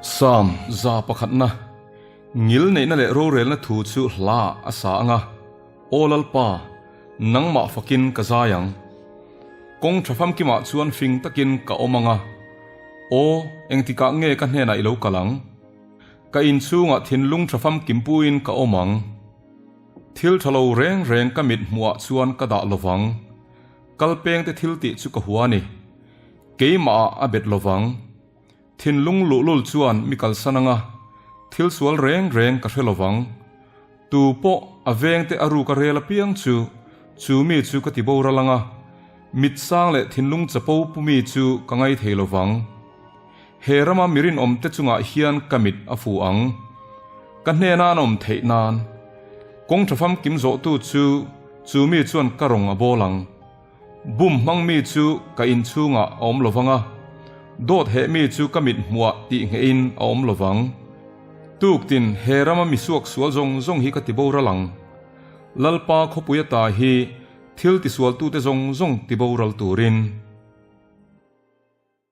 Psalm 100 na Ngil neihna leh rorelna thu chu hla a sa ang a, Aw Lalpa, nangmah fakin ka zai ang. Kawng tha famkimah chuan fing takin ka awm ang a, Aw, engtikah nge ka hnenah i lo kal ang? Ka inchhungah thinlung tha famkim puiin ka awm ang. Thil tha lo reng reng ka mit hmuhah chuan ka dah lovang. Kalpengte thil tih chu ka hua a ni. Keimahah a bet lovang. Thinlung luhlul chuan mi kalsan anga thil sual reng reng ka hre lovang. Tu pawh a vengte a ruk a rel apiang chu, chu mi chu ka ti boral anga, mit sang leh thinlung chapo pu mi chu ka ngai thei lovang. He rama mi rinawmte chungah hian ka mit a fu ang. Ka hnena an awm theih nan. Kawng tha famkim zawhtu chu, chu mi chuan ka rawng a bawl ang. Bum hmang mi chu ka inchhungah a awm lovang a, dawt heh mi chu ka mit hmuah tih nghehin a awm lovang. Tuktin he rama mi suak sual zawng zawng hi ka ti boral ang. Lalpa khawpui ata hi thil tisualtute zawng zawng ti boral turin.